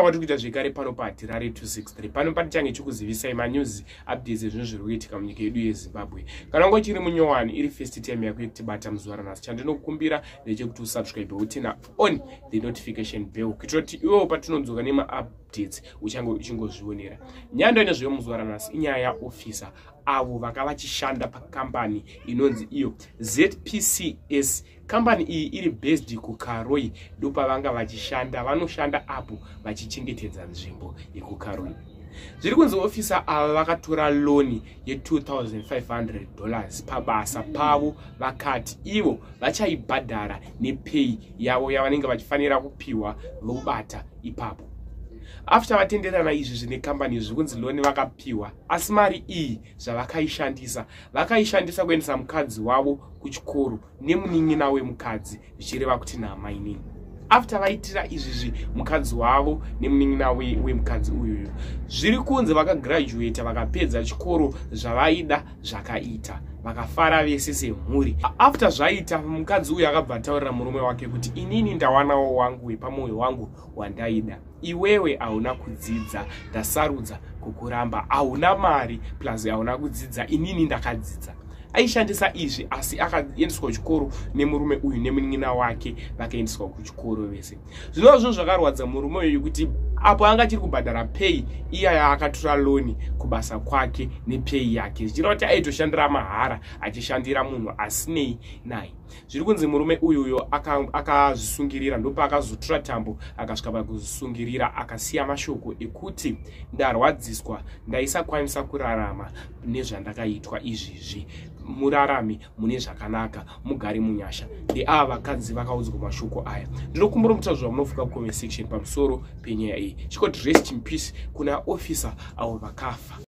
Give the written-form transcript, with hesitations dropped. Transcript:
Kwatiri kuita zvekare pano paHatirare 263, pano patichange chikuzivisai manews updates ezvinhu zviri kuitika munyika yedu yeZimbabwe. Kana unge uchiri munyowani, iri first time yako yekutibata muzuva ranhasi, chandinokumbira ndechekuti usubscribe, uturn on the notification bell, kuitira kuti iwewo patinodzoka nemaupdates uchange uchingozvionera. Nyaya ndoinezveyo muzuva ranhasi inyaya yaofficer avo vanga vachishanda pakambani inonzi iyo ZPCS. Kambani iyi iri based kuKaroi, ndopavanga vachishanda. Vanoshanda apo vachichengetedza nzvimbo yekuKaroi. Zviri kunzi officer ava vakatora loan ye$2500 pabasa pavo, vakati ivo vachaibhadhara nepay yavo yavanenge vachifanira kupiwa vobata ipapo. After vatenderana izvi zvine kambani, zviri kunzi loan vakapiwa, asi mari iyi zvavakaishandisa, vakaishandisa kuendesa mukadzi wavo kuchikoro nemunin'ina wemukadzi, zvichireva kuti namainini. After vaitira izvizvi mukadzi wavo nemunin'ina wemukadzi uyuyu, zviri kunzi vakagraduata, vakapedza chikoro, zvavaida zvakaita, vakafara vese semhuri. After zvaita, mukadzi uyu akabva ataurira murume wake kuti, "Inini ndawanawo wangu wepamwoyo wangu wandaida. Iwewe hauna kudzidza, ndasarudza kukuramba. Hauna mari, plus hauna kudzidza, inini ndakadzidza." Aishandisa izvi, asi akaendeswa kuchikoro nemurume uyu nemunin'ina wake, vakaendeswa kuchikoro vese. Zvinova zvinhu zvakarwadza murume uyu, kuti apo anga achiri kubhadhara pay iya yaakatora loan kubasa kwake nepay yake, zvichireva kuti aitoshandira mahara, achishandira munhu asinei naye. Zviri kunzi murume uyuyo akazvisungirira, aka ndopaakazotora tambo, akasvika pakuzvisungirira, akasiya mashoko ekuti, "Ndarwadziswa, ndaisakwanisa kurarama nezvandakaitwa izvizvi. Murarame mune zvakanaka, mugare munyasha." Ndeava vakadzi vakaudzwa mashoko aya. Ndinokumbura mutauro zvamunofunga kucomment section pamusoro penyaya iyi. Chikoti rest in peace kuna officer avo vakafa.